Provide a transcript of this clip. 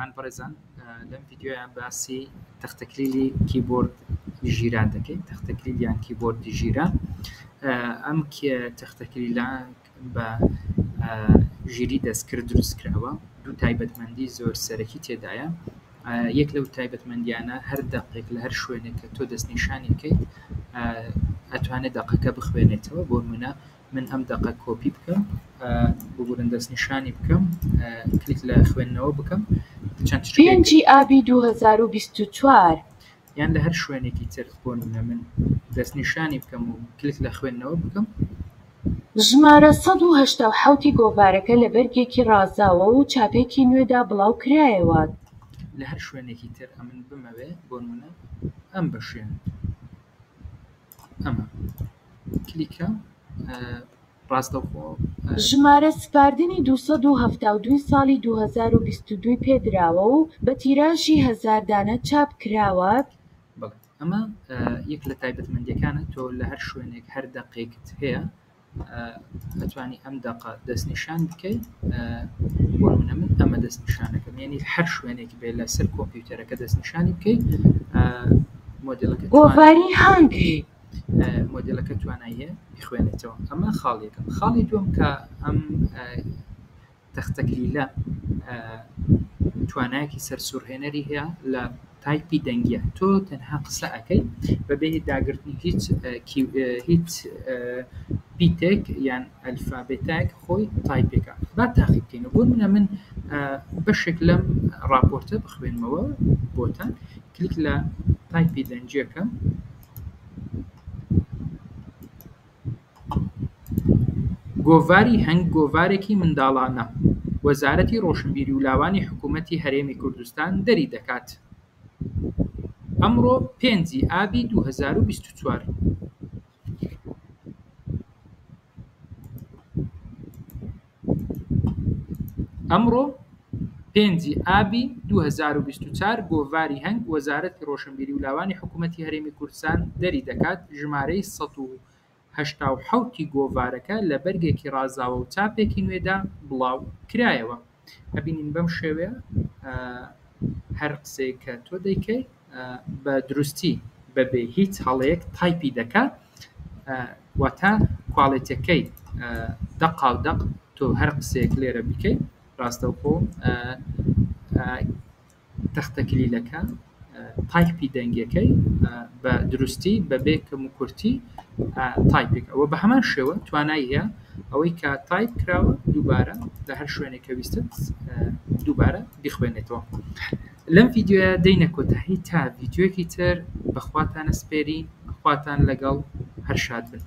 میهرەبان بەڕێزان لەم ڤیدیۆیە باسی تەختەکلیلی کیبۆرد ژیران دەکەین تەختەکلیل یان کیبۆردی ژیران ئەم تەختەکلیلە بە ژیری دەستکرد دروست کراوە دوو تایبەتمەندی زۆر سەرەکی تێدایە یەک لەو تایبەتمەندیانە هەر دەقێک لە هەر شوێنێک کە تۆ دەستنیشانی بکەیت ئەتوانێت دەقەکە بخوێنێتەوە بۆ نمونە من ئەم دەقە کۆپی بکەم ببورن دەستنیشانی بکەم کلیک لە خوێندنەوە بکەم چەند شتێک پێنجی ئابی 2024. یان لە هەر شوێنێکی تر بۆ نمونە من دەستنیشانی بکەم و کلیک لە خوێندنەوە بکەم. ژمارە 187 ی گۆڤارەکە لە بەرگێکی ڕازاوە و چاپێکی نوێدا بڵاوکرایەوە. لە هەر شوێنێکی تر ئەمن بمەوێ بۆ نمونە ئەم بەشێ ئەمە کلیکە ڕاستەوخۆ. ژمارە سپاردنی 272 ی ساڵی 2022 ی پێدراوە و بە تیراژی هەزار دانە چاپکراوە. بەڵێ ئەمە یەک لە تایبەتمەندیەکانە تۆ لە هەر شوێنێک هەر دەقێکت هەیە ئەتوانی ئەم دەقە دەستنیشان بکەی بۆ نمونە من ئەمە دەستنیشانەکەم یعنی هەر شوێنێک بێ لەسەر کۆمپیوتەرەکە دەستنیشانی بکەی مۆدێلەکە گۆڤاری هانگری. مۆدێلەکە توانای هەیە بیخوێنێتەوە ئەمە خاڵ یەکەم خاڵی دووەم کە ئەم تەختەکلیلە توانایەکی سەرسوڕهێنەری هەیە لە تایپی دەنگیە تۆ تەنها قسە ئەکەی بەبێ داگرتنی هیچ هیچ پیتێک یان ئەلفابێتایەک خۆی تایپێکە با تاقی بکەینەوە بۆ نمونە من بەشێک لەم ڕاپۆرتە بخوێنمەوە بۆتان کلیک لە تایپی دەنگیەکەم گۆڤاری هەنگ گۆڤارێکی منداڵانە، وەزارەتی ڕۆشنبیری و لاوانی حکوومەتی هەرێمی کوردستان دەری دەکات. ئەمڕۆ پێنجی ئابی 2024. ئەمڕۆ پێنجی ئابی 2024 گۆڤاری هەنگ وەزارەتی ڕۆشنبیری و لاوانی حکوومەتی هەرێمی کوردستان دەری دەکات، ژمارەی 187 ی گۆڤارەکە لە بەرگێکی ڕازاوە و چاپێکی نوێدا بڵاو کرایەوە. ئەبینین بەم شێوەیە هەر قسەیەک کە تۆ دەیکەی بە دروستی بەبێ هیچ هەڵەیەک تایپی دەکا واتە کواڵێتیەکەی دەقاو دەق تۆ هەر قسەیەک لێرە بکەی ڕاستەوخۆ تەختە کلیلەکە تایپی دەنگیەکەی بە دروستی بەبێ کەم و کورتی تایپێک ئەوە بە هەمان شێوە توانای هەیە ئەوەی کە تایپ کراوە دووبارە لە هەر شوێنێک کە ویستت دووبارە بیخوێنێتەوە. لەم ڤیدیۆیە دێینە کۆتایی تا ڤیدیۆیەکی تر بەخواتان ئەسپێرین خواتان لەگەڵ هەر شاد بن.